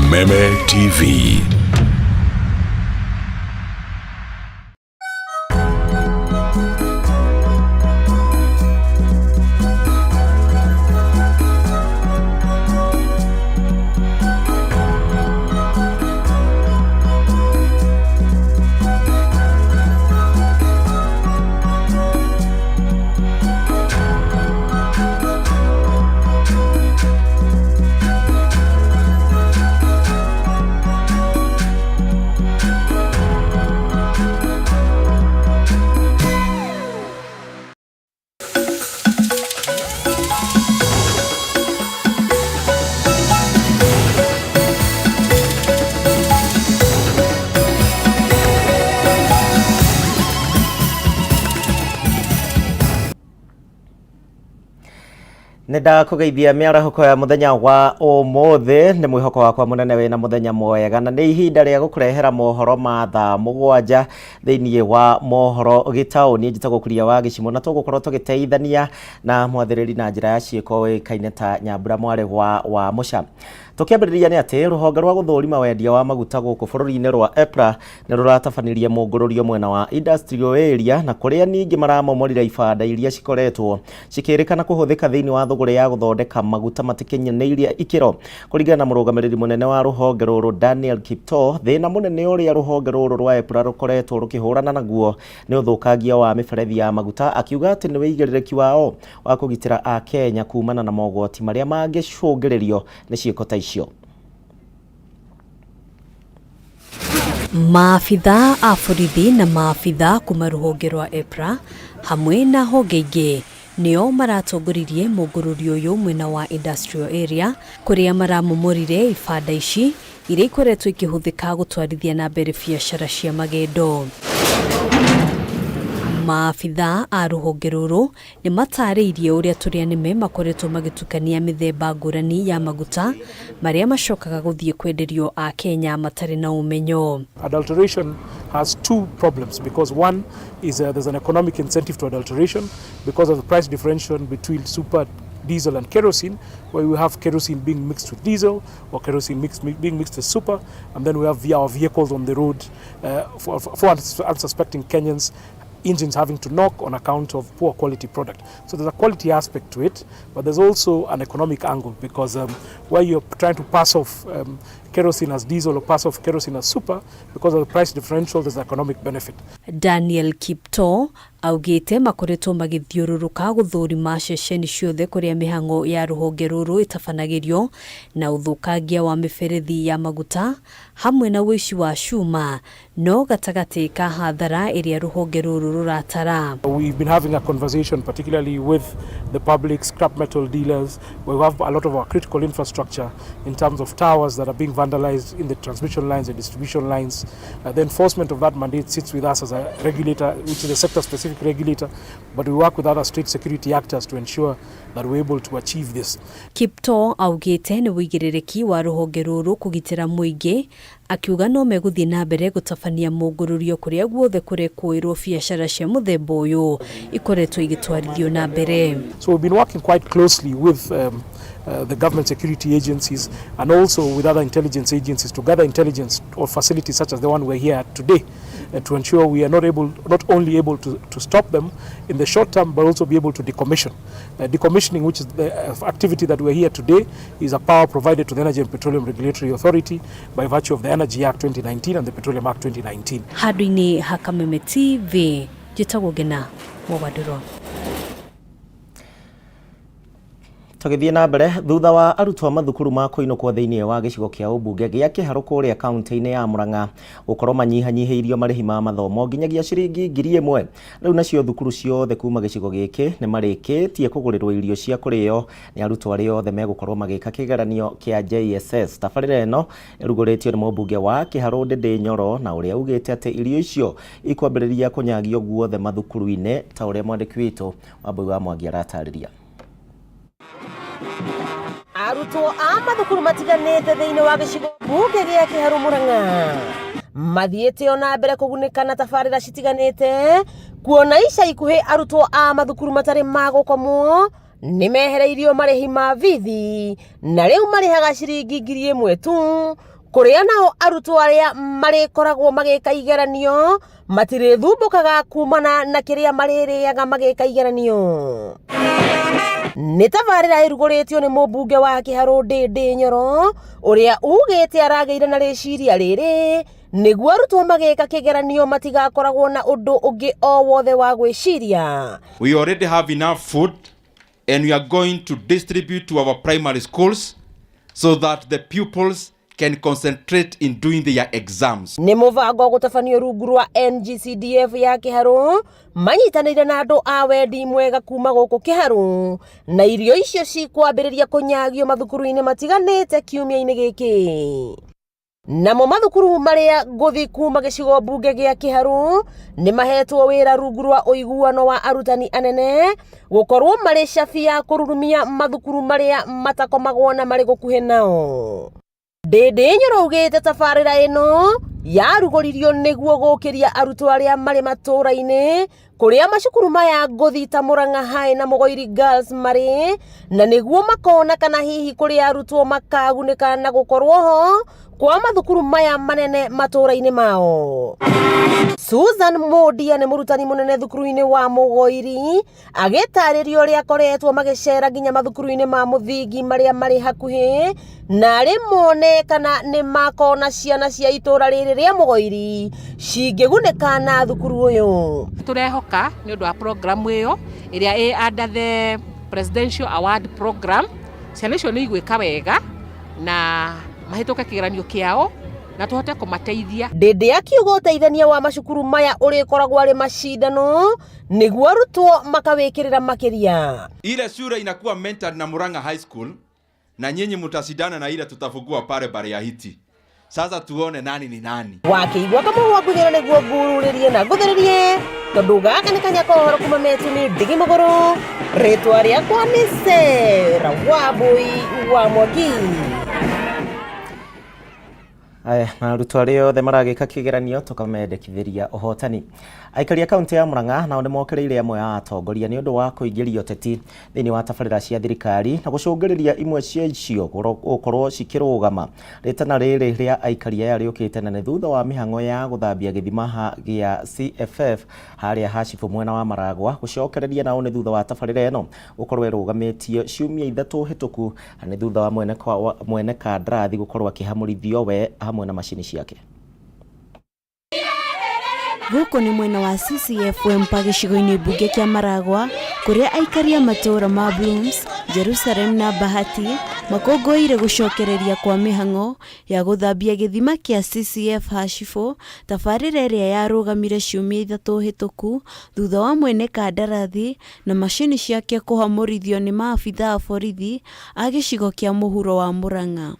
Kameme TV. Nĩ ndakũgeithia mĩarahũko ya mũthenya wa ũmũthĩ. Nĩ mwĩhoko wakwa mũnene wĩna mũthenya mwega, na nĩ ihinda rĩa gũkũrehera mohoro ma thaa 7 thĩinĩ wa mohoro gĩtaũ. Niĩ njĩtagwo Kuria wa Gĩcimũ, na tũgũkorwo tũgĩteithania na mwathĩrĩri na njĩra ya ciĩko ũĩkaine ta Nyambura mwarĩ wa Mũca. Tũkĩambĩrĩria nĩ atĩ rũhonge rwa gũthũrima wendia wa maguta gũkũ bũrũri-inĩ rwa EPRA nĩ rũratabanirie mũngũrũrio mwena wa industrial area, na kũrĩa ningĩ maramomorire ibanda iria cikoretwo cikĩrĩkana kũhũthĩka thĩinĩ wa thũgũrĩ ya gũthondeka maguta matikinyanĩirie ikĩro. Kũringana na mũrũgamĩrĩri mũnene wa rũhonge rũrũ Daniel Kiptoo, thĩna mũnene ũrĩa rũhonge rũrũ rwa EPRA rũkoretwo rũkĩhũrana naguo nĩ ũthũkangia wa mĩberethi ya maguta, akiuga atĩ nĩ wĩigĩrĩrĩki wao wa kũgitĩra Akenya kumana na mogwati marĩa mangĩcũngĩrĩrio nĩ ciĩko ta icio. Maabitha a borithi na maabitha kuma rũhonge rwa EPRA hamwe na honge ingĩ nĩo maratongoririe mũngũrũrio ũyũ mwena wa industrial area, kũrĩa maramomorire ibanda ici iria ikoretwo ikĩhũthĩka gũtwarithia na mbere biacara cia magendo. Maabitha a rũhonge rũrũ nĩ matarĩirie ũrĩa tũrĩa nĩme makoretwo magĩtukania mĩthemba ngũrani ya maguta marĩa macokaga gũthiĩ kwenderio a Kenya matarĩ na ũmenyo. Adulteration has two problems, because one is there's an economic incentive to adulteration because of the price differential between super diesel and kerosene, where we have kerosene being mixed with diesel or kerosene being mixed with super, and then we have our vehicles on the road for unsuspecting Kenyans, engines having to knock on account of poor quality product. So there's a quality aspect to it, but there's also an economic angle, because where you're trying to pass off kerosene as diesel or pass off kerosene as super, because of the price differential, there's an economic benefit. Daniel Kiptoo augĩte makoretwo magĩthiũrũrũka gũthũrima ceceni ciothe kũrĩa mĩhang'o ya rũhonge rũrũ ĩtabanagĩrio na ũthũkangia wa mĩberethi ya maguta hamwe na ũici wa cuma, no gatagatĩ ka hathara ĩrĩa rũhonge rũrũ rũratara. We've been having a conversation particularly with the public, scrap metal dealers. We have a lot of our critical infrastructure in terms of towers that are being vandalized in the transmission lines and distribution lines. The enforcement of that mandate sits with us as a regulator, which is a sector-specific regulator, but we work with other state security actors to ensure that we're able to achieve this. Kiptoo augĩte nĩ wĩigĩrĩrĩki wa rũhonge rũrũ kũgitĩra mũingĩ, akiuga no megũthiĩ na mbere gũtabania mũngũrũrio kũrĩa guothe kũrekũĩrwo biacara cia mũthemba ũyũ ikoretwo igĩtwarithio na mbere. So we've been working quite closely with the government security agencies and also with other intelligence agencies to gather intelligence or facilities such as the one we're here at today, to ensure we are not only able to stop them in the short term, but also be able to decommission. Decommissioning, which is the activity that we're here today, is a power provided to the Energy and Petroleum Regulatory Authority by virtue of the Energy Act 2019 and the Petroleum Act 2019. Handũ-inĩ ha Kameme TV, njĩtagwo Ngena Mwawandũrwa. Tũgĩthiĩ na mbere, thutha wa arutwo a mathukuru ma kũinũkwo thĩinĩ wa gĩcigo kĩa ũmbunge gĩa Kĩharũ kũrĩa kaunti-inĩ ya Murang'a gũkorwo manyihanyihĩirio marĩhi ma mathomo nginyagia ciringi 1000, rĩu nacio thukuru ciothe kuma gĩcigo gĩkĩ nĩ marĩkĩtie kũgũrĩrwo irio cia kũrĩo nĩ arutwo arĩa othe megũkorwo magĩka kĩgeranio kĩa JSS. Tabarĩra ĩno ĩrugũrĩtio nĩ mũmbunge wa Kĩharũ Ndĩndĩ Nyoro, na ũrĩa ugĩte atĩ irio icio ikwambĩrĩria kũnyagio guothe mathukuru-inĩ, ta ũrĩa mwandĩki witũ Wambui wa Mwangi aratarĩria. Arutwo a mathukuru matiganĩte thĩinĩ wa gĩcigo mbunge gĩa Kĩharũ Murang'a mathiĩte ona mbere kũgunĩka na tabarĩra citiganĩte, kuona ica ikuhĩ arutwo a mathukuru matarĩ ma gũkomwo nĩ mehereirio marĩhi ma bithi na rĩu marĩhaga ciringi 1000 tu. Kũrĩa nao arutwo arĩa marĩkoragwo magĩka igeranio matirĩthumbũkaga kumana na kĩrĩa marĩrĩaga magĩka igeranio. Nĩ tabarĩra ĩrugũrĩtio nĩ mũmbunge wa Kĩharũ Ndĩndĩ Nyoro, ũrĩa ugĩte aragĩire na rĩciria rĩrĩ nĩguo arutwo magĩka kĩgeranio matigakoragwo na ũndũ ũngĩ o wothe wa gwĩciria. We already have enough food and we are going to distribute to our primary schools so that the pupils can concentrate in doing their exams. Nĩ mũbango gũtabanio rungu rwa NGCDF ya Kĩharũ manyitanĩire na andũ a wendi mwega kuma gũkũ Kĩharũ, na irio icio cikwambĩrĩria kũnyagio mathukuru-inĩ matiganĩte kiumia-inĩ gĩkĩ. Namo mathukuru marĩa ngũthi kuma gĩcigo mbunge gĩa Kĩharũ nĩ mahetwo wĩra rungu rwa ũiguano wa arutani anene gũkorwo marĩ cabi ya kũrurumia mathukuru marĩa matakomagwo na marĩ gũkuhĩ nao. Ndĩndĩ Nyoro augĩte tabarĩra ĩno yarugũririo nĩguo gũkĩria arutwo arĩa marĩ matũũra-inĩ kũrĩa macukuru maya ngũthi ta Murang'a High na Mũgoiri Girls marĩ, na nĩguo makona kana hihi kũrĩa arutwo makagunĩka na gũkorwo ho kwa mathukuru maya manene matũũra-inĩ mao. Susan Mundia nĩ mũrutani mũnene thukuru-inĩ wa Mũgoiri, agĩtarĩria ũrĩa akoretwo magĩcera nginya mathukuru-inĩ ma mũthingi marĩa marĩ hakuhĩ, na arĩ mone kana nĩ makona ciana cia itũũra rĩrĩ rĩa Mũgoiri cingĩgunĩka na thukuru ũyũ. Tũrehoka nĩ ũndũ wa program ĩyo ĩrĩa ĩ under the Presidential Award Program, ciana icio nĩ igwĩka wega na mahĩtũke kĩgeranio kĩao na tũhote kũmateithia. Ndĩndĩ akiuga ũteithania wa macukuru maya ũrĩkoragwo arĩ macindano nĩguo arutwo makawĩkĩrĩra makĩria. Ile shule inakuwa mentored na Murang'a High School na nyinyi mtashindana na ile tutafungua pale Bariahiti. Sasa tuone nani ni nani. Wakĩigua kamũhwa nguthĩra nĩguo ngururĩrie na ngũthĩrĩrie, tondũ gaka nĩ kanya ka ũhoro kuma metu nĩ ndigi mũgũrũ. Rĩtwa rĩakwa nĩ Sarah Wambui wa Mwangi. Aya, na arutwo arĩa othe maragĩka kĩgeranio tũkamendekithĩria ũhotani. Aikari a kaunti ya Murang'a nao nĩ mokĩrĩire amwe a atongoria nĩ ũndũ wa kũingĩria ũteti thĩinĩ wa tabarĩra cia thirikari na gũcũngĩrĩria imwe cia icio gũkorwo cikĩrũgama. Rĩtana rĩrĩ rĩa aikari aya rĩũkĩte na nĩ thutha wa mĩhang'o ya gũthambia gĩthima gĩa CFF harĩa Hacibũ mwena wa Maragwa gũcokereria, nao nĩ thutha wa tabarĩra ĩno gũkorwo ĩrũgamĩtio ciumia 3 hĩtũku, na nĩ thutha wa mwene kandarathi gũkorwo akĩhamũrithio we hamwe na macini ciake. Gũkũ nĩ mwena wa CCF Wempa gĩcigo-inĩ mbunge kĩa Maragwa, kũrĩa aikari a matũũra ma Blooms, Jerusalem na Bahati makũngũĩire gũcokereria kwa mĩhang'o ya gũthambia gĩthima kĩa CCF Hacibũ, tabarĩra ĩrĩa yarũgamire ciumia 3 hĩtũku thutha wa mwene kandarathi na macini ciake kũhamũrithio nĩ maabitha a borithi a gĩcigo kĩa mũhuro wa Murang'a.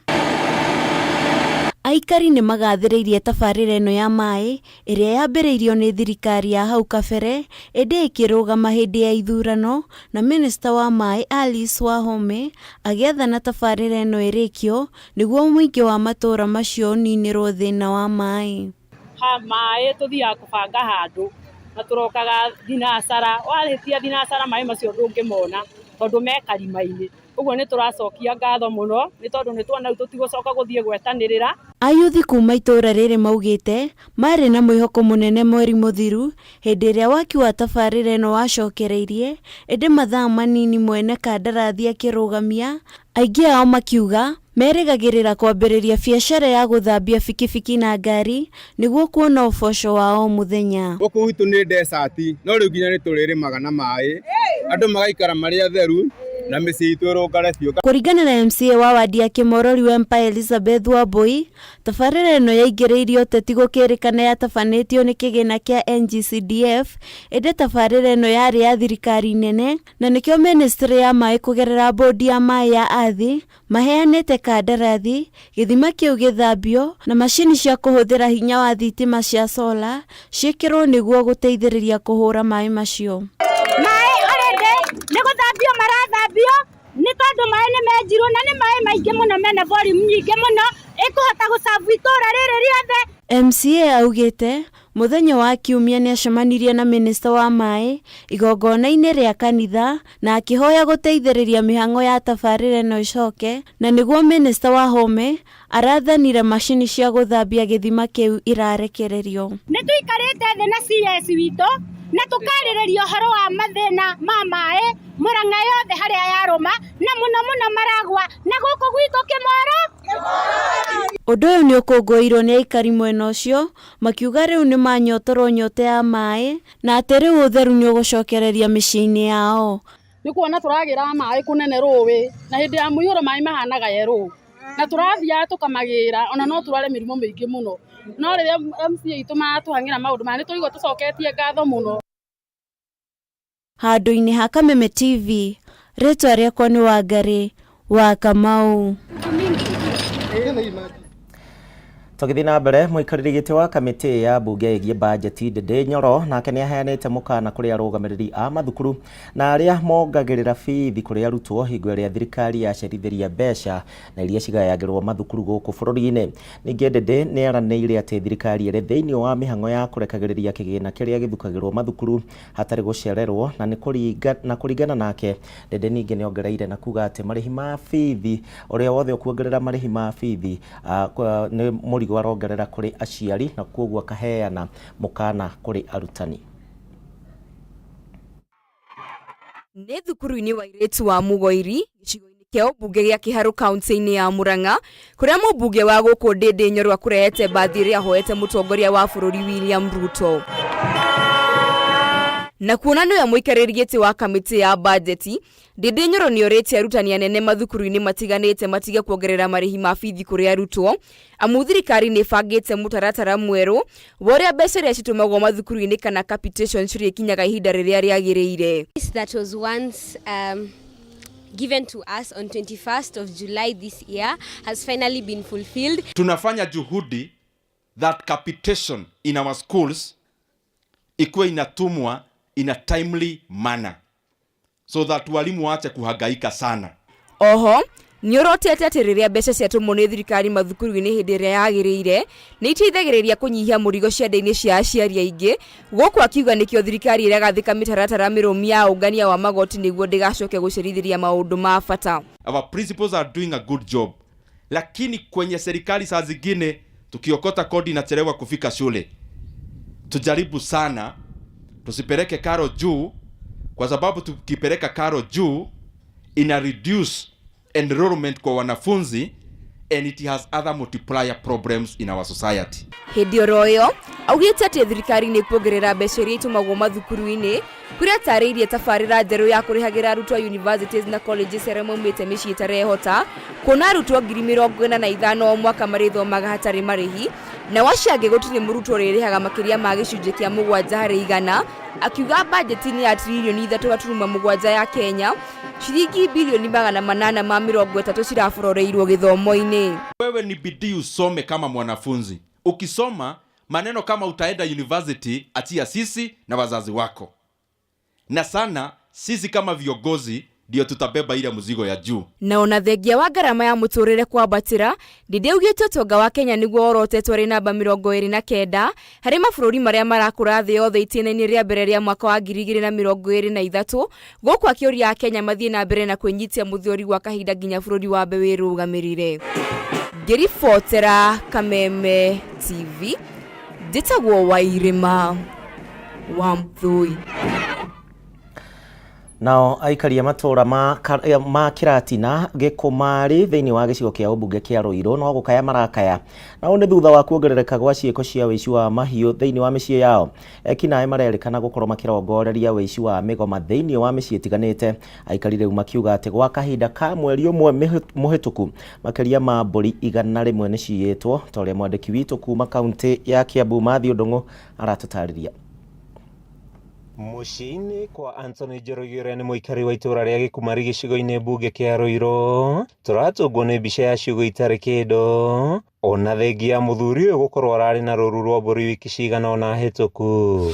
Aikari nĩ magathĩrĩirie tabarĩra ĩno ya maĩ ĩrĩa yambĩrĩirio nĩ thirikari ya hau kabere ĩndĩ ĩkĩrũgama hĩndĩ ya ithurano, na minista wa maĩ Alice Wahome agĩathana tabarĩra ĩno ĩrĩkio nĩguo mũingĩ wa matũũra macio ũninĩrwo thĩna wa maĩ. Ha maĩ tũthiaga kũbanga handũ na tũrokaga thinacara, warĩtia thinacara maĩ macio ndũngĩmona tondũ me karima-inĩ. Ũguo nĩ tũracokia ngatho mũno nĩ tondũ nĩ tuona rĩu tũtigũcoka gũthiĩ gwetanĩrĩra. Ayuthi kuma itũũra rĩrĩ maugĩte marĩ na mwĩhoko mũnene mweri mũthiru hĩndĩ ĩrĩa waki wa tabarĩra ĩno wacokereirie, ĩndĩ mathaa manini mwene kandarathi akĩrũgamia, aingĩ ao makiuga merĩgagĩrĩra kwambĩrĩria biacara ya gũthambia bikibiki na ngari nĩguo kuona ũboco wa o mũthenya. Gũkũ gwitũ nĩ desert, no rĩu nginya nĩ tũrĩrĩmaga na maĩ, andũ magaikara marĩ atheru na mĩciĩ itũ ĩrũngare biũ. Kũringana na MCA wa wadi ya Kĩmorori Wempa Elizabeth Wambui, tabarĩra ĩno yaingĩrĩirio ũteti gũkĩrĩkana yatabanĩtio nĩ kĩgĩna kĩa NGCDF, ĩndĩ tabarĩra ĩno yarĩ ya thirikari nene na nĩkĩo ministry ya maĩ kũgerera bodi ya maĩ ya ardhi maheanĩte kandarathi gĩthima kĩu gĩthambio na macini cia kũhũthĩra hinya wa thitima cia sola ciĩkĩrwo nĩguo gũteithĩrĩria kũhũra maĩ macio. Maĩ already nĩ gũthambio marathambio nĩ tondũ maĩ nĩ menjirwo na nĩ maĩ maingĩ mũno mena volume nyingĩ mũno ĩkũhota gũcabu itũũra rĩrĩ rĩothe. MCA augĩte Mũthenya wa Kiumia nĩacemanirie na minista wa maĩ igongona-inĩ rĩa kanitha na akĩhoya gũteithĩrĩria mĩhang'o ya tabarĩra ĩno ĩcoke, na nĩguo minista Wahome arathanire macini cia gũthambia gĩthima kĩu irarekererio. Nĩ tũikarĩte thĩ na CS witũ na tũkarĩrĩria ũhoro wa mathĩna ma maĩ Murang'a yothe harĩa yarũma na mũno mũno Maragwa na gũkũ gwitũ Kĩmoro. Ũndũ ũyũ nĩ ũkũngũĩirwo nĩ aikari mwena ũcio makiuga rĩu nĩ manyotorwo nyota ya maĩ na atĩ rĩu ũtheru nĩ ũgũcokereria mĩciĩ-inĩ yao. Nĩ kuona tũragĩra maĩ kũnene rũĩ na hĩndĩ ya mũiyũro maĩ mahanaga yerũ na tũrathiaga tũkamagĩra ona no tũrware mĩrimũ mĩingĩ mũno, no rĩrĩa MCA itũ matũhang'ĩra maũndũ maya nĩ tũraigua tũcoketie ngatho mũno. Handũ-inĩ ha Kameme TV, rĩtwa rĩakwa nĩ Wangari wa Kamau. Tũgĩthiĩ na mbere, mũikarĩri gĩtĩ wa kamĩtĩ ya mbunge ĩgiĩ bajeti Ndindi Nyoro nake nĩ aheanĩte mũkana kũrĩ arũgamĩrĩri a mathukuru na arĩa mongagĩrĩra bithi kũrĩ arutwo hingo ĩrĩa thirikari yacerithĩria mbeca na iria cigayagĩrwo mathukuru gũkũ bũrũri-inĩ. Ningĩ Ndindi nĩ aranĩire atĩ thirikari ĩrĩ thĩinĩ wa mĩhang'o ya kũrekagĩrĩria kĩgĩna kĩrĩa gĩthukagĩrwo mathukuru hatarĩ gũcererwo na nĩ kũringana nake. Ndindi ningĩ nĩ ongereire na kuga atĩ marĩhi ma bithi ũrĩa wothe ũkuongerera marĩhi ma bithi nĩ mũrigo arongerera kũrĩ aciari na kwoguo akaheana mũkana kũrĩ arutani. Nĩ thukuru-inĩ wa airĩtu wa Mugoiri gĩcigo-inĩ kĩa ũmbunge gĩa Kĩharũ kaunti-inĩ ya Murang'a kũrĩa mũmbunge wa gũkũ Ndindi Nyoro akũrehete mbathi ĩrĩa ahoete mũtongoria wa bũrũri William Ruto. Na kuona nĩwe mũikarĩri gĩtĩ wa kamĩtĩ ya bajeti, Ndindi Nyoro nĩorĩtie arutani anene mathukuru-inĩ matiganĩte matige kuongerera marĩhi ma bithi kũrĩ arutwo, amu thirikari nĩ ĩbangĩte mũtaratara mwerũ wa ũrĩa mbeca iria citũmagwo mathukuru-inĩ kana capitation cirĩkinyaga ihinda rĩrĩa rĩagĩrĩire. That was once given to us on 21st of July this year has finally been fulfilled. Tunafanya juhudi that capitation in our schools ikuwe inatumwa in a timely manner so that walimu waache kuhangaika sana. Oho nĩorotete atĩ rĩrĩa mbeca ciatũmwo nĩ thirikari mathukuru-inĩ hĩndĩ ĩrĩa yagĩrĩire nĩ iteithagĩrĩria kũnyihia mũrigo ciande-inĩ cia aciari aingĩ, gũkũ akiuga nĩkĩo thirikari ĩragathĩka mĩtaratara mĩrũmu ya ũngania wa magoti nĩguo ndĩgacoke gũcerithĩria maũndũ ma bata. Our principals are doing a good job, lakini kwenye serikali saa zingine tukiokota kodi inachelewa kufika shule. Tujaribu sana tusipeleke karo juu, kwa sababu tukipeleka karo juu ina reduce enrollment kwa wanafunzi and it has other multiplier problems in our society. Hĩndĩ oro ĩyo augĩte atĩ thirikari nĩ kuongerera mbeca iria itũmagwo mathukuru-inĩ kũrĩa atarĩirie tabarĩra njerũ ya kũrĩhagĩra arutwo a universities na colleges arĩa maumĩte mĩciĩ ĩtarehota, kuona arutwo 45,000 o mwaka marĩthomaga hatarĩ marĩhi, na wacio angĩ gũtirĩ mũrutwo ũrĩrĩhaga makĩria ma gĩcunjĩ kĩa 7%, akiuga bajeti-inĩ ya tririoni 3.7 ya Kenya ciringi bilioni 830 cirabororeirwo gĩthomo-inĩ. Wewe ni bidii usome kama mwanafunzi. Ukisoma maneno kama utaenda university, achia sisi na wazazi wako, na sana sisi kama viongozi ndio tutabeba ile mzigo ya juu. Na ona thengia wa ngarama ya mũtũrĩre kwambatĩra, Ndindi augĩte ũtonga wa Kenya nĩguo worotetwo arĩ namba 29 harĩ mabũrũri marĩa marakũra thĩ yothe itĩna-inĩ rĩa mbere rĩa mwaka wa 2023, gũkũ akĩũria Akenya mathiĩ na mbere na kwĩnyitia mũthiori gwa kahinda nginya bũrũri wambe wĩrũgamĩrĩre. Ngĩribotera Kameme TV, njĩtagwo Wairĩma wa Mũthũi. Nao aikari a matũũra ma Kĩratina Gĩkũmarĩ thĩinĩ wa gĩcigo kĩa ũmbunge kĩa Ruiru no gũkaya marakaya, na ũũ nĩ thutha wa kuongerereka gwa ciĩko cia ũici wa mahiũ thĩinĩ wa mĩciĩ yao. Ekinaĩ marerĩkana gũkorwo makĩrongoreria ũici wa mĩgoma thĩinĩ wa mĩciĩ ĩtiganĩte. Aikari rĩu makiuga atĩ gwa kahinda ka mweri ũmwe mũhĩtũku makĩria ma mbũri 100 nĩ ciyĩtwo, ta ũrĩa mwandĩki witũ kuma kaunti ya Kiambu Matthew Ndung'u aratũtarĩria. Mũciĩ-inĩ kwa Anthony Njoroge ũrĩa nĩ mũikari wa itũũra rĩa Gĩkumari gĩcigo-inĩ mbunge kĩa Ruiru, tũratũngwo nĩ mbica ya ciugo itarĩ kĩndũ. Ona thengia ya mũthuri ũyũ gũkorwo ararĩ na rũru rwa mbũri wiki cigana ũna hĩtũku.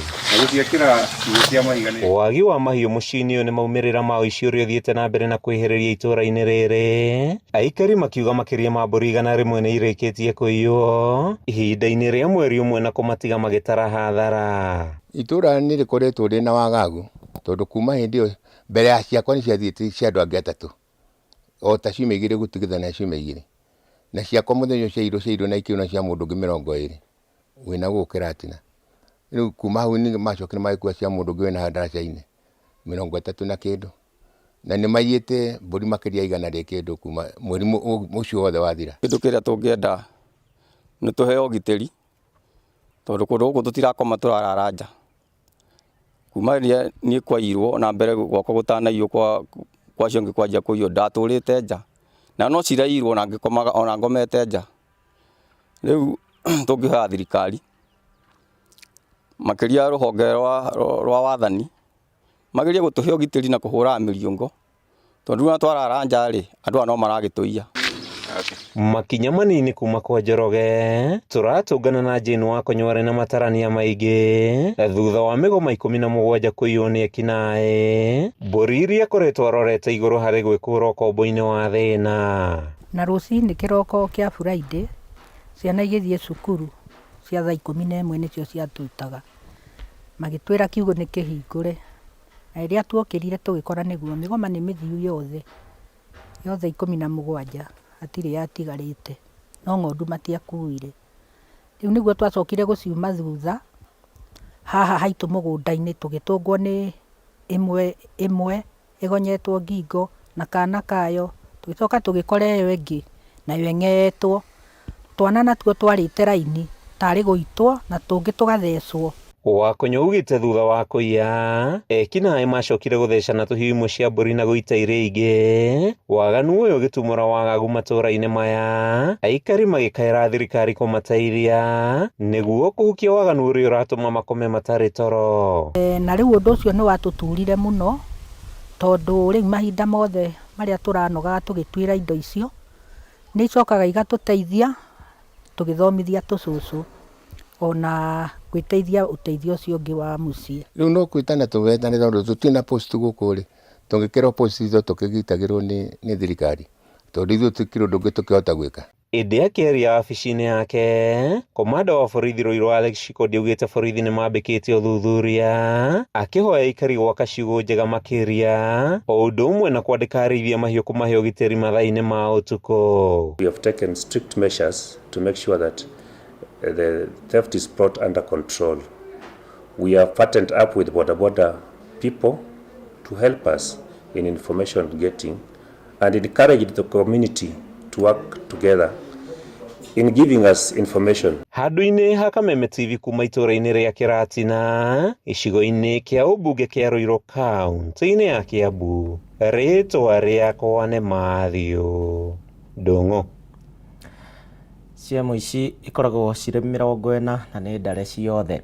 Wagi wa mahiũ mũciĩ-inĩ ũyũ nĩ maumĩrĩra ma ũici ũrĩa ũthiĩte na mbere na kwĩhĩrĩria itũũra-inĩ rĩrĩ. Aikari makiuga makĩria ma mbũri 100 nĩ irĩkĩtie kũiywo ihinda-inĩ rĩa mweri ũmwe na kũmatiga magĩtara hathara. Itũũra nĩ rĩkoretwo rĩna wagagu tondũ kuma hĩndĩ ĩyo mbere ya ciakwa nĩ ciathiĩte cia andũ angĩ atatũ o ta ciumia igĩrĩ gũtigithania ciumia igĩrĩ na ciakwa mũthenya ũcio ciairwo na ikĩona cia mũndũ ũngĩ 20 wĩna gũkũ Kĩratina. Rĩu kuma hau ningĩ macokire magĩkua cia mũndũ ũngĩ wĩna ndaraca-inĩ 30 na kĩndũ na nĩ maiyĩte mbũri makĩria 100 rĩa kĩndũ kuma mweri ũcio wothe wathira. Kĩndũ kĩrĩa tũngĩenda nĩ tũheo ũgitĩri tondũ kũndũ gũkũ tũtirakoma tũrarara nja. Kuma rĩrĩa niĩ kwaiyirwo na mbere gwakwa gũtanaiywo kwa acio angĩ kwanjia kũiywo ndatũrĩte nja na no ciraiyirwo na ngĩkomaga ona ngomete nja. Rĩu tũngĩhoya thirikari makĩria rũhonge rwa wathani magerie gũtũhe ũgitĩri na kũhũraga mĩriũngo tondũ rĩu ona twarara nja rĩ andũ aya no maragĩtũiya. Makinya manini kuma kwa Njoroge tũratũngana na Jane wa Konyuarĩ na matarania maingĩ thutha wa mĩgoma 17 kũiywo nĩ ekinaĩ mbũri iria akoretwo arorete igũrũ harĩ gwĩkũra ũkombo-inĩ wa thĩna. Na rũcinĩ kĩroko kĩa Friday ciana igĩthiĩ cukuru cia thaa 11 nĩcio ciatutaga magĩtwĩra kiugo nĩ kĩhingũre na rĩrĩa tuokĩrire tũgĩkora nĩguo mĩgoma nĩ mĩthiu yothe yothe 17 hatirĩ yatigarĩte no ng'ondu matiakuire. Rĩu nĩguo twacokire gũciuma thutha haha haitũ mũgũnda-inĩ tũgĩtũngwo nĩ ĩmwe ĩmwe ĩgonyetwo ngingo na kana kayo tũgĩcoka tũgĩkora ĩyo ĩngĩ nayo ĩng'etwo twana natuo twarĩte raini tarĩ gũitwo na tũngĩ tũgathecwo. Wakũnyua augĩte thutha wa kũiya ekinaĩ macokire gũthecana tũhiũ imwe cia mbũri na gũita iria ingĩ. Waganu ũyũ ũgĩtumũra wagagu matũũra-inĩ maya aikari magĩkaĩra thirikari kũmateithia nĩguo kũhukia waganu ũrĩa ũratũma makome matarĩ toro. Na rĩu ũndũ ũcio nĩ watũturire mũno tondũ rĩu mahinda mothe marĩa tũranogaga tũgĩtuĩra indo icio nĩ icokaga igatũteithia tũgĩthomithia tũcũcũ ona gwĩteithia ũteithio ũcio ũngĩ wa mũciĩ. Rĩu no kwĩtana tũwetane tondũ tũtirĩ na post gũkũ rĩ tũngĩkĩrwo post ithuĩ tũkĩgitagĩrwo nĩ thirikari tondũ ithuĩ tũtikĩrĩ ũndũ ũngĩ tũkĩhota gwĩka. Ĩndĩ akĩaria wabici-inĩ yake komanda wa borithi Ruiru Alex Shikodi augĩte borithi nĩ mambĩkĩte ũthuthuria akĩhoya aikari gwaka ciugũ njega makĩria o ũndũ ũmwe na kwandĩka arĩithia mahiũ kũmahe ũgitĩri mathaa-inĩ ma ũtukũ. We have taken strict measures to make sure that the theft is brought under control. We have partnered up with boda boda people to help us in information getting and encouraged the community to work together in giving us information. Handũ-inĩ ha Kameme TV kuma itũũra-inĩ rĩa Kĩratina gĩcigo-inĩ kĩa ũmbunge kĩa Ruiru kaunti-inĩ ya Kiambu rĩtwa rĩakwa nĩ Matthew Ndung'u. Ciemo ici ikoragwo cirĩ 40 na nĩ ndare ciothe.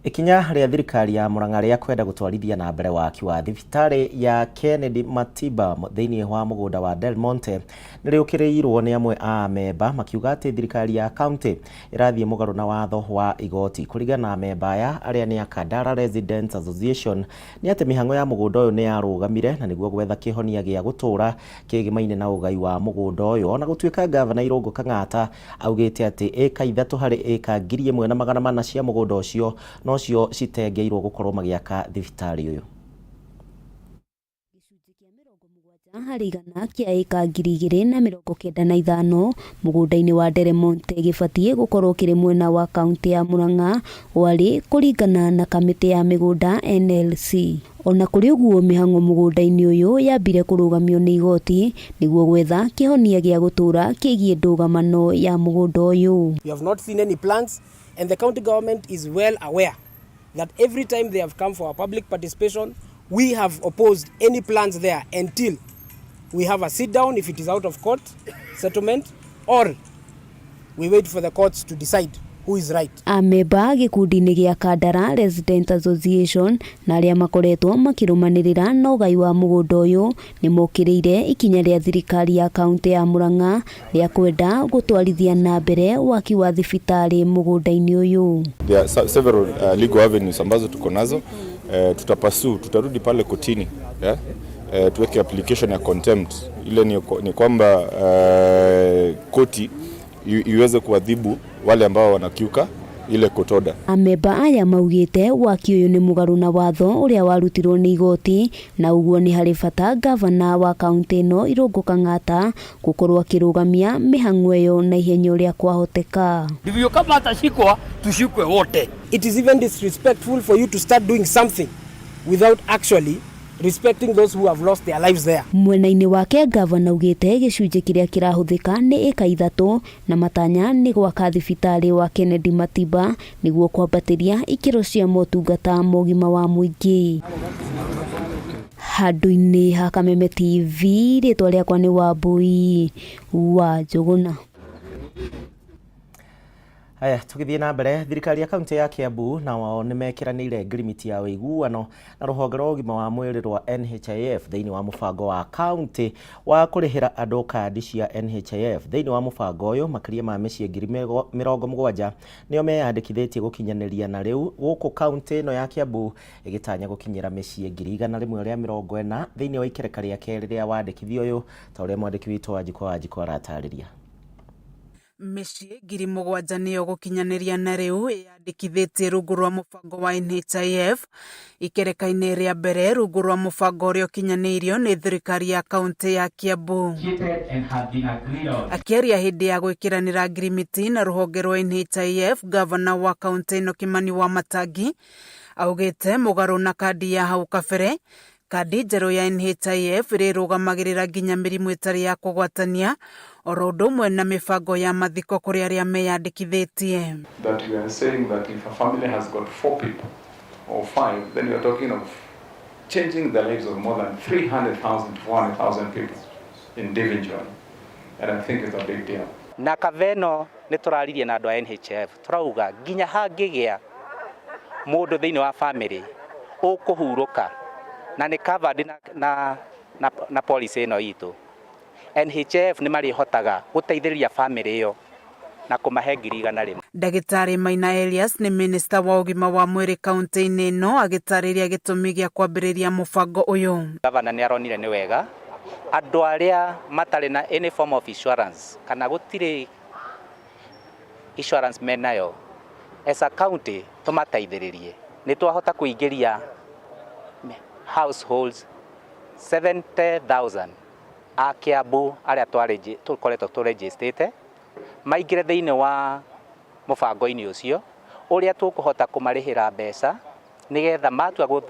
Ikinya rĩa thirikari ya Murang'a rĩa kwenda gũtwarithia na mbere waki wa thibitarĩ ya Kennedy Matiba thĩinĩ wa mũgũnda wa Del Monte nĩ rĩũkĩrĩirwo nĩ amwe a amemba makiuga atĩ thirikari ya county ĩrathiĩ mũgarũ na watho wa igoti. Kũringana na amemba aya arĩa nĩ a Kandara Residents Association nĩ atĩ mĩhang'o ya mũgũnda ũyũ nĩ yarũgamire na nĩguo gwetha kĩhonia gĩa gũtũũra kĩgĩmaine na ũgai wa mũgũnda ũyũ. Ona gũtuĩka gavana Irũngũ Kang'ata augĩte atĩ ĩka 3 harĩ ĩka 1400 cia mũgũnda ũcio nocio citengeirwo gũkorwo magĩaka thibitarĩ ũyũ. Harĩ igana kĩa ĩka 2095 mũgũnda-inĩ wa Del Monte gĩbatiĩ gũkorwo kĩrĩ mwena wa kaunti ya Murang'a warĩ kũringana na kamĩtĩ ya mĩgũnda NLC. Ona kũrĩ ũguo mĩhang'o mũgũnda-inĩ ũyũ yambire kũrũgamio nĩ igoti nĩguo gwetha kĩhonia gĩa gũtũũra kĩgiĩ ndũgamano ya mũgũnda ũyũ. We have not seen any plans and the county government is well aware that every time they have come for a public participation, we have opposed any plans there until we have a sit down, if it is out of court settlement, or we wait for the courts to decide who is right. Amemba gĩkundi-inĩ gĩa Kandara Resident Association na arĩa makoretwo makĩrũmanĩrĩra na ũgai wa mũgũnda ũyũ nĩ mokĩrĩire ikinya rĩa thirikari ya kaunti ya Murang'a rĩa kwenda gũtwarithia na mbere waki wa thibitarĩ mũgũnda-inĩ ũyũ. There are several legal avenues ambazo tuko nazo. Tutapursue, tutarudi pale kotini, yeah? Tuweke application ya contempt ile ni kwamba koti iweze kuadhibu wale ambao wanakiuka ile court order. Amemba aya maugĩte waki ũyũ nĩ mũgarũ na watho ũrĩa warutirwo nĩ igoti na ũguo nĩ harĩ bata gavana wa kaunti ĩno Irũngũ Kang'ata gũkorwo akĩrũgamia mĩhang'o ĩyo na ihenya ũrĩa kwahoteka. Ndivyo kama atashikwa tushikwe wote. It is even disrespectful for you to start doing something without actually respecting those who have lost their lives there. Mwena-inĩ wake gavana augĩte gĩcunjĩ kĩrĩa kĩrahũthĩka nĩ ĩka 3 na matanya nĩ gwaka thibitarĩ wa Kennedy Matiba nĩguo kwambatĩria ikĩro cia motungata ma ũgima wa mũingĩ. Handũ-inĩ ha Kameme TV, rĩtwa rĩakwa nĩ Wambui wa Njũgũna. Haya, tũgĩthiĩ na mbere, thirikari ya kaunti ya Kiambu nao nĩ mekĩranĩire ngirimiti ya ũiguano na rũhonge rwa ũgima wa mwĩrĩ rwa NHIF thĩinĩ wa mũbango wa kaunti wa kũrĩhĩra andũ kandi cia NHIF. Thĩinĩ wa mũbango ũyũ makĩria ma mĩciĩ 70,000 nĩo meyandĩkithĩtie gũkinyanĩria na rĩu gũkũ kaunti ĩno ya Kiambu ĩgĩtanya gũkinyĩra mĩciĩ 140,000 thĩinĩ wa ikereka rĩa kerĩ rĩa wandĩkithia ũyũ, ta ũrĩa mwandĩki witũ Wanjikũ aratarĩria. Mĩciĩ 7,000 nĩyo gũkinyanĩria na rĩu ĩyandĩkithĩtie rungu rwa mũbango wa NHIF ikereka-inĩ rĩa mbere rungu rwa mũbango ũrĩa ũkinyanĩirio nĩ thirikari ya kaunti ya Kiambu. Akĩaria hĩndĩ ya gwĩkĩranĩra ngirimiti na rũhonge rwa NHIF, gavana wa kaunti ĩno Kimani Wamatangi augĩte mũgarũ na kandi ya hau kabere, kandi njerũ ya NHIF ĩrĩrũgamagĩrĩra nginya mĩrimũ ĩtarĩ ya kũgwatania oro ũndũ ũmwe na mĩbango ya mathiko kũrĩ arĩa meyandĩkithĩtie. That we are saying that if a family has got 4 people or 5, then we are talking of changing the lives of more than 300,000 to 400,000 people individually. And I think it's a big deal. Na kaveno nĩ tũraririe na andũ a NHIF, tũrauga nginya hangĩgĩa mũndũ thĩinĩ wa family ũkũhurũka na nĩ covered na policy ĩno itũ, NHIF nĩ marĩhotaga gũteithĩrĩria family ĩyo na kũmahe 100,000. Ndagĩtarĩ Maina Elias nĩ minista wa ũgima wa mwĩrĩ kaunti-inĩ ĩno agĩtarĩria gĩtũmi gĩa kwambĩrĩria mũbango ũyũ. Gavana nĩ aronire nĩ wega andũ arĩa matarĩ na any form of insurance kana gũtirĩ insurance menayo, as a county tũmateithĩrĩrie. Nĩ twahota kũingĩria households 70,000 a Kiambu arĩa tũkoretwo tũregistĩte maingĩre thĩinĩ wa mũbango-inĩ ũcio ũrĩa tũkũhota kũmarĩhĩra mbeca nĩgetha matua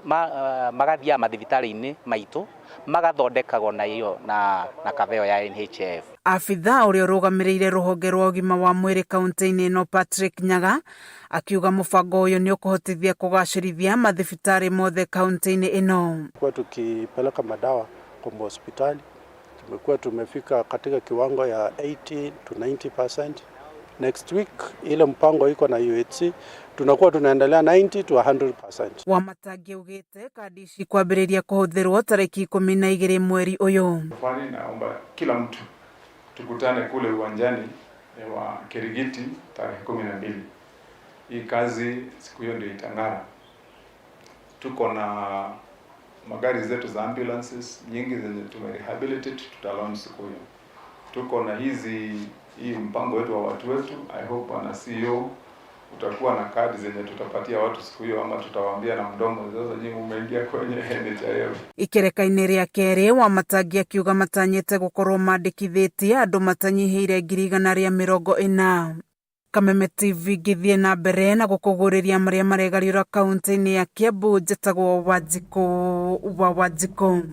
magathiaga mathibitarĩ-inĩ maitũ magathondekagwo na iyo na kaveo ya NHIF. Abithaa ũrĩa ũrũgamĩrĩire rũhonge rwa ũgima wa mwĩrĩ kaunti-inĩ ĩno Patrick Nyaga akiuga mũbango ũyũ nĩ ũkũhotithia kũgacĩrithia mathibitarĩ mothe kaunti-inĩ ĩno. Kwa tukipeleka madawa kwa hospitali tumekuwa tumefika katika kiwango ya 80 to 90%. Next week ile mpango iko na UHC tunakuwa tunaendelea 90 to 100%. Wamatangi augĩte kandi ici kwambĩrĩria kũhũthĩrwo tarĩki 12 mweri ũyũ. Safari naomba kila mtu tukutane kule uwanjani wa Kirigiti tarehe 12. Hii kazi siku hiyo ndio itang'ara. Tuko na magari zetu za ambulances nyingi zenye tumerehabilitate, tutalaunch siku hiyo. Tuko na hii mpango wetu wa watu wetu. I hope na CEO utakuwa na kadi zenye tutapatia watu siku hiyo, ama tutawaambia na mdomo sasa nyinyi umeingia kwenye NHIF. Ikereka-inĩ rĩa kerĩ Wamatangi akiuga matanyĩte gũkorwo mandĩkithĩtie andũ matanyihĩire 140,000. Kameme TV ngĩthiĩ na mbere na gũkũgũrĩria marĩa maregariũra kaunti-inĩ ya Kiambu, njĩtagwo Wanjikũ wa Wanjikũ.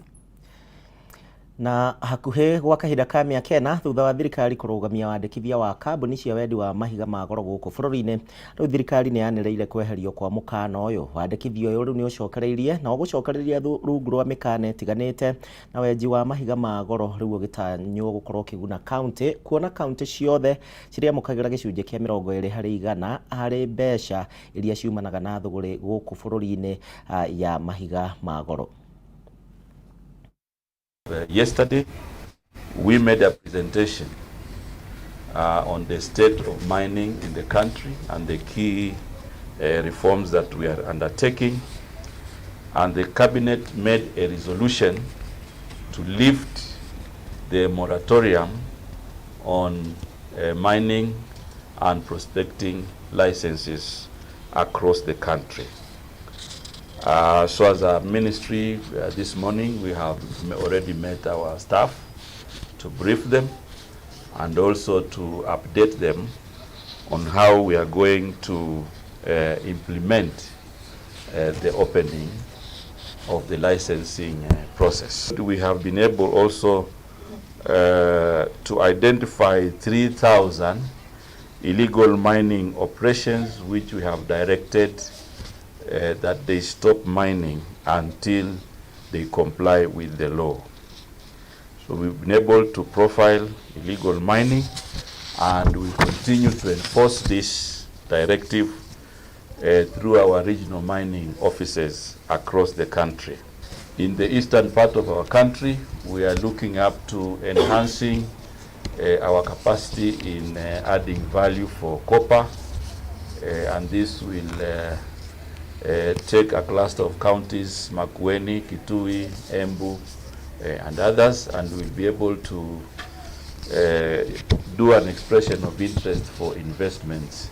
Na hakuhĩ gwa kahinda ka mĩaka ĩna thutha wa thirikari kũrũgamia wandĩkithia wa kambuni cia wendi wa mahiga ma goro gũkũ bũrũri-inĩ, rĩu thirikari nĩ yanĩrĩire kweherio kwa mũkana ũyũ. Wandĩkithia ũyũ rĩu nĩ ũcokereirie na ũgũcokereria rungu rwa mĩkana ĩtiganĩte na wenji wa mahiga ma goro rĩu ũgĩtanywo gũkorwo ũkĩguna kaunti, kuona kaunti ciothe cirĩamũkagĩra gĩcunjĩ kĩa 20% harĩ mbeca iria ciumanaga na thũgũrĩ gũkũ bũrũri-inĩ ya mahiga ma goro. Yesterday, we made a presentation on the state of mining in the country and the key reforms that we are undertaking. And the cabinet made a resolution to lift the moratorium on mining and prospecting licenses across the country. So as a ministry, this morning we have already met our staff to brief them and also to update them on how we are going to implement the opening of the licensing process. We have been able also to identify 3,000 illegal mining operations which we have directed that they stop mining until they comply with the law. So we've been able to profile illegal mining, and we continue to enforce this directive through our regional mining offices across the country. In the eastern part of our country, we are looking up to enhancing our capacity in adding value for copper, and this will take a cluster of counties, Makueni, Kitui, Embu, and others, and we'll be able to do an expression of interest for investments.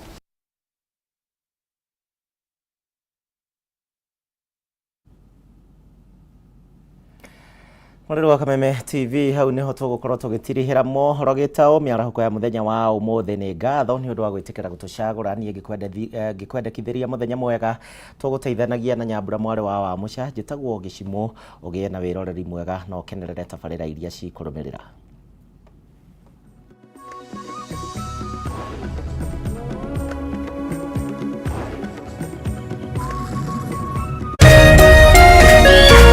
Mũrĩrĩ wa Kameme TV, hau niho tũgũkorwo tũgĩtirihĩra mohoro gĩtaũ mĩarahũko ya mũthenya wa ũmũthĩ. Nĩ ngatho nĩ ũndũ wa gwĩtĩkĩra gũtũcagũra. Niĩ ngĩkwendekithĩria mũthenya mwega, tũgũteithanagia na Nyambura mwarĩ wa Wamũca. Njĩtagwo Gĩcimũ, ũgĩe na wĩroreri mwega na ũkenerere tabarĩra iria cikũrũmĩrĩra.